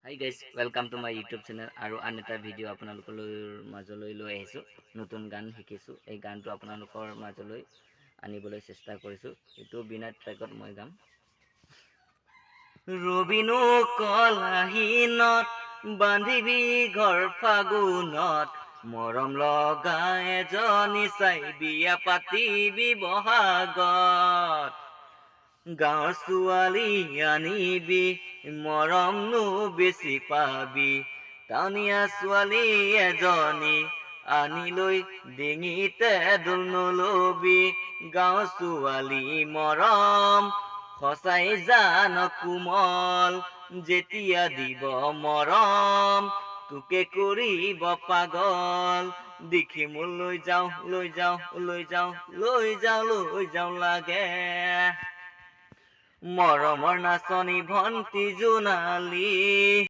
Hi guys, welcome to my YouTube channel. আৰু আন এটা ভিডিঅ' আপোনালোকলৈ মাজলৈ লৈ আহিছোঁ। নতুন গান শিকিছোঁ, এই গানটো আপোনালোকৰ মাজলৈ আনিবলৈ চেষ্টা কৰিছোঁ। এইটো বিনা ট্ৰেকত মই গাম। ৰবিনো কলাহীনত বান্ধিবি ঘৰ ফাগুনত, মৰম লগা এজনী চাই বিয়া পাতিবি বহাগত। গাঁৱৰ ছোৱালী আনিবি, মৰমনো বেছি পাবি। টাউনীয়া ছোৱালী এজনী আনি লৈ ডিঙিতে দোল নলবি। গাঁৱৰ ছোৱালী মৰম সঁচাই জান কোমল, যেতিয়া দিব মৰম তোকে কৰিব পাগল। দেখি মোৰ লৈ যাওঁ, লৈ যাওঁ, লৈ যাওঁ, লৈ যাওঁ, লৈ যাওঁ লাগে। মৰমৰ নাচনী ভন্টি জোনালী।